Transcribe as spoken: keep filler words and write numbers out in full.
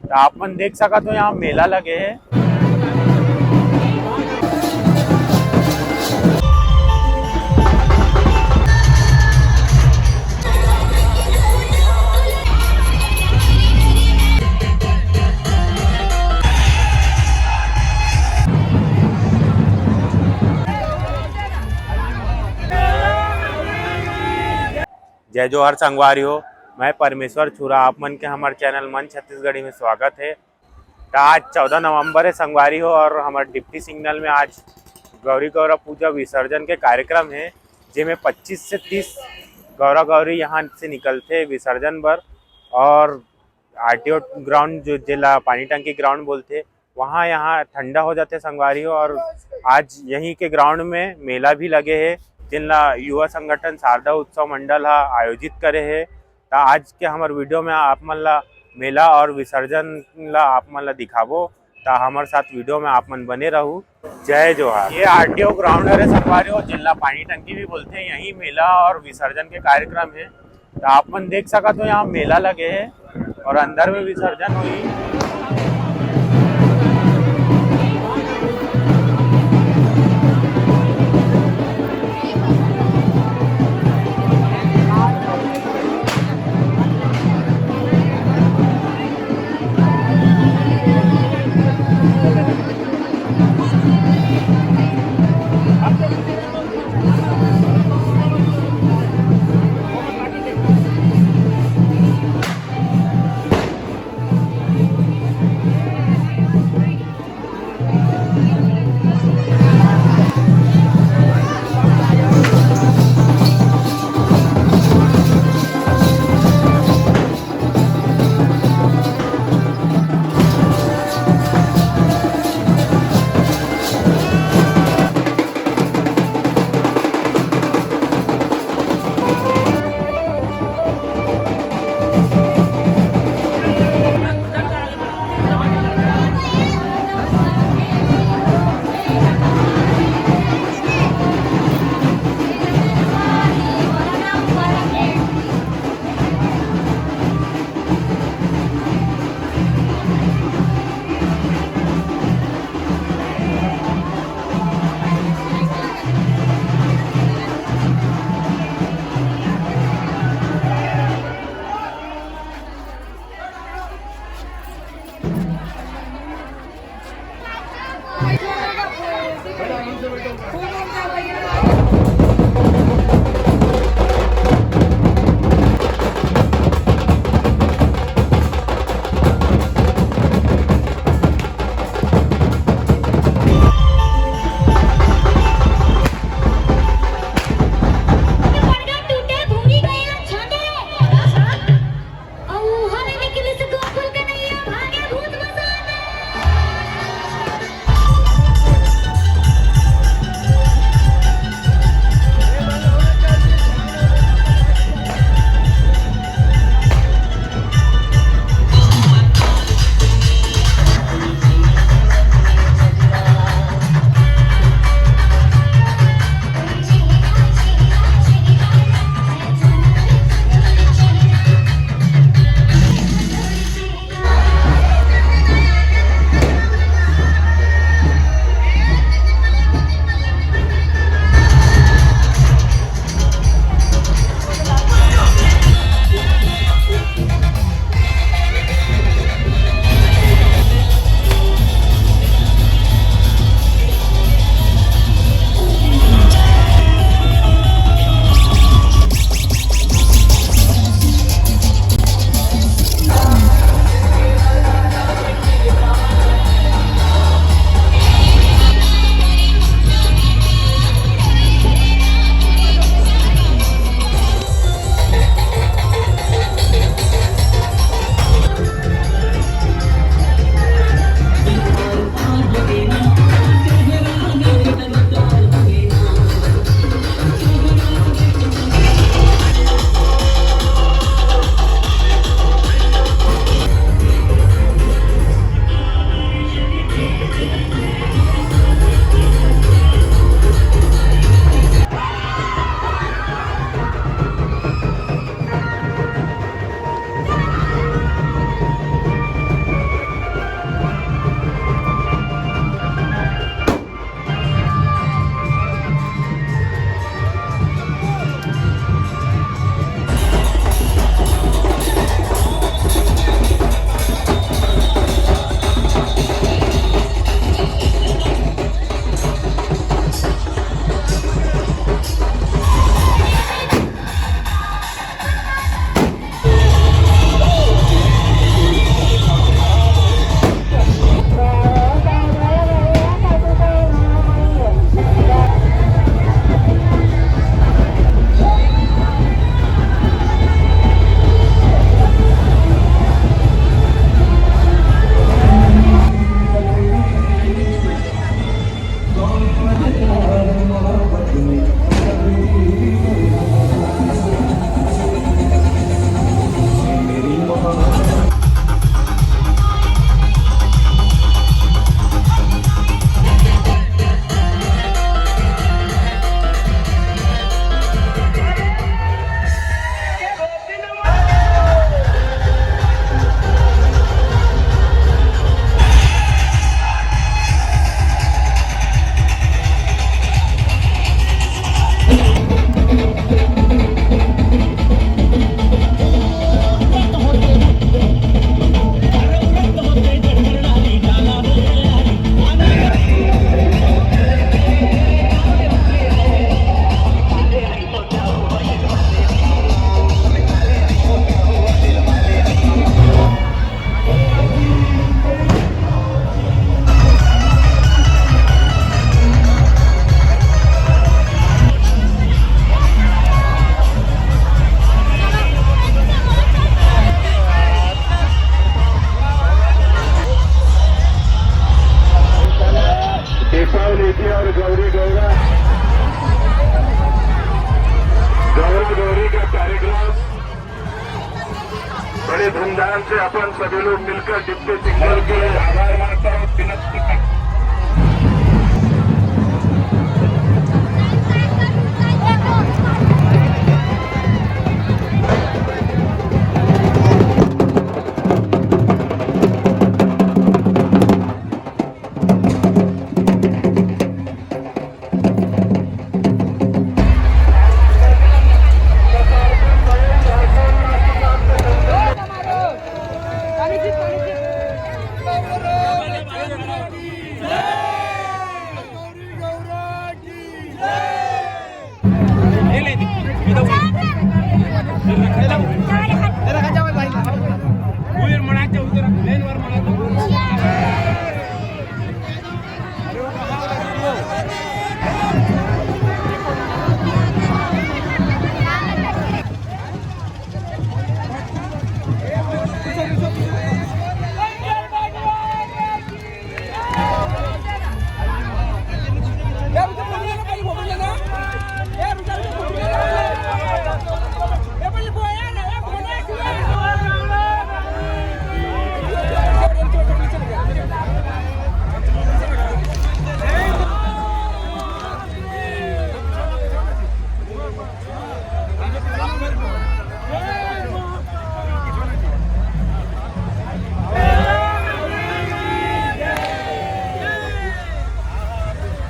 तो आप मन देख सकत हो, यहाँ मेला लगे हे। जय जोहार संगवारी हो, मैं परमेश्वर छुरा, आप मन के हमर चैनल मन छत्तीसगढ़ी में स्वागत है। त आज चौदह नवंबर है संगवारी हो, और हमर डिप्टी सिग्नल में आज गौरी गौरा पूजा विसर्जन के कार्यक्रम है, जेमे पच्चीस से तीस गौरा गौरी यहाँ से निकलथे विसर्जन बर, और आरटीओ ग्राउंड, जो जेला पानी टंकी ग्राउंड बोलथे, वहाँ यहाँ ठंडा हो जाथे संगवारी हो। और आज यहीं के ग्राउंड में मेला भी लगे हे, जिनला युवा संगठन शारदा उत्सव मंडल हा आयोजित करे हे। त आज के हमर वीडियो में आप मन ला मेला और विसर्जन ला आप मन ला दिखाबो, त हमर साथ वीडियो में आप मन बने रहू। जय जोहार। ये आरटीओ ग्राउंड हरे संगवारी हो, जिनला पानी टंकी भी बोलथे। यहीं मेला और विसर्जन के कार्यक्रम है। त आप मन देख सकत हो, यहाँ मेला लगे है और अंदर में विसर्जन होही। बड़े धूमधाम से अपन सभी लोग मिलकर डिप्टी सिंगल के आभार मानता हूँ, विनती करता हूँ।